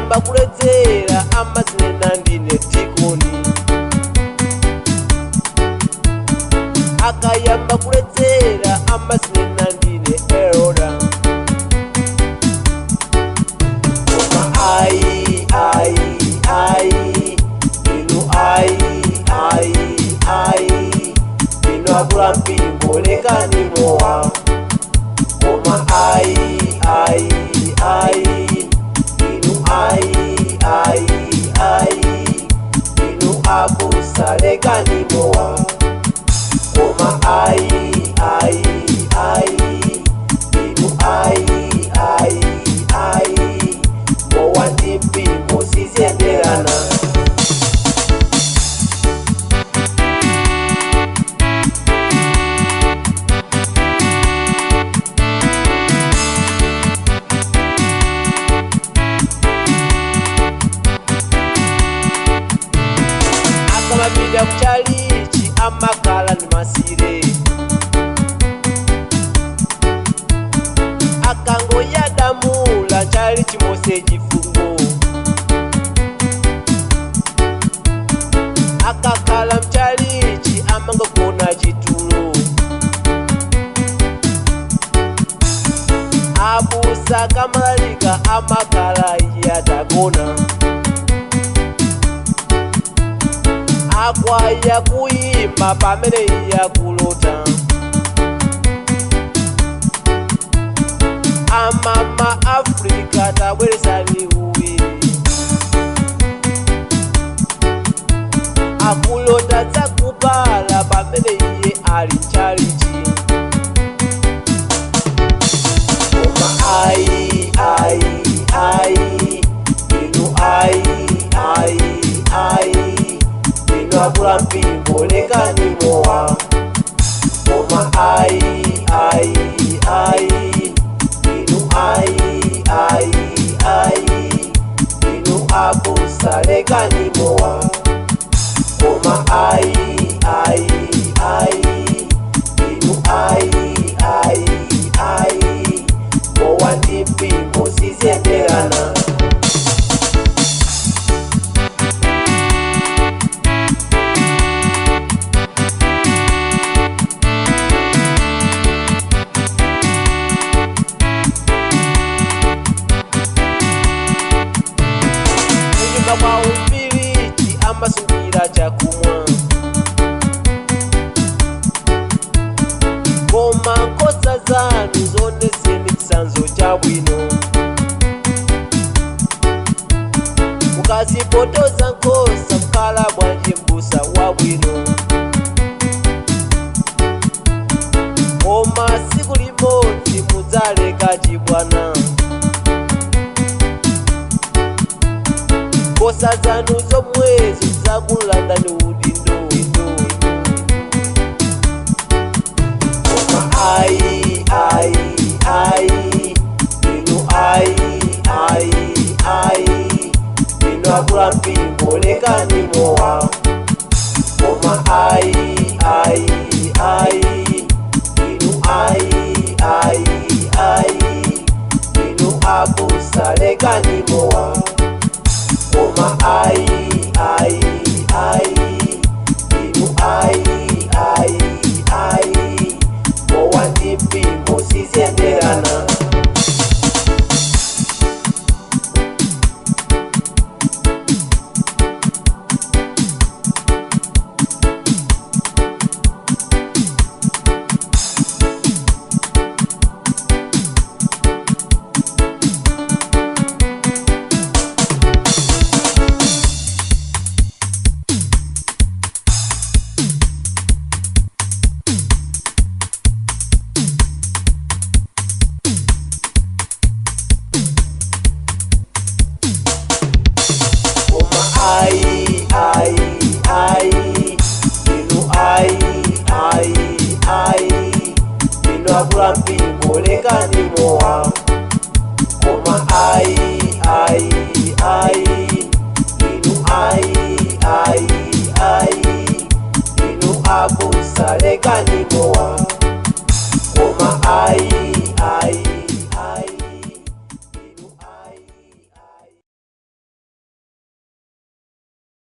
Akayamba kuledzera amazinena ndine dikoni. Akayamba kuledzera amazinena ndine elder. Koma ayi ayi ayi, inu ayi ayi ayi, inu akula mpingo lekani mowa. Koma ayi ayi ayi, inu ayi ayi ayi, inu abusa lekani mowa. Koma ayi ayi ayi, inu ayi ayi ayi, mowa ndi mpingo siziyenderana. Akamapita kuchalichi amakhala ndi masire. Akangoyadamula chali chimose chifungo. Akakhala mchalichi amangogona chitulo. Abusa kamalalika amakhala iye atagona. Akwaya kuyimba pamene iye akulota. Amama Africa tabweresani uwiri. Akulota zakubala pamene iye ali mchalichi. Koma ayi ayi ayi, inu ayi ayi ayi, inu akula mpingo lekani mowa. Koma ayi ayi ayi, inu ayi ayi ayi, inu abusa lekani mowa. Koma ayi ayi ayi, inu ayi ayi ayi, mowa ndi mpingo siziyenderana. Kunyumba kwa umfiriji amasungira chakumwa. Koma nkhosa zanu zioneseni chitsanzo chabwino. Mukazipotoza nkhosa mukhala bwanji mbusa wabwino. Koma tsiku limodzi mudzaleka chibwana. Nkhosa zanu zomwezo zakulandani udindo. Koma ayi ayi ayi, inu ayi ayi ayi, inu akula mpingo lekani mowa. Koma ayi ayi ayi, inu ayi ayi ayi, inu abusa lekani mowa. Koma ayi ayi ayi, inu ayi ayi ayi, mowa ndi mpingo siziyenderana. Koma ayi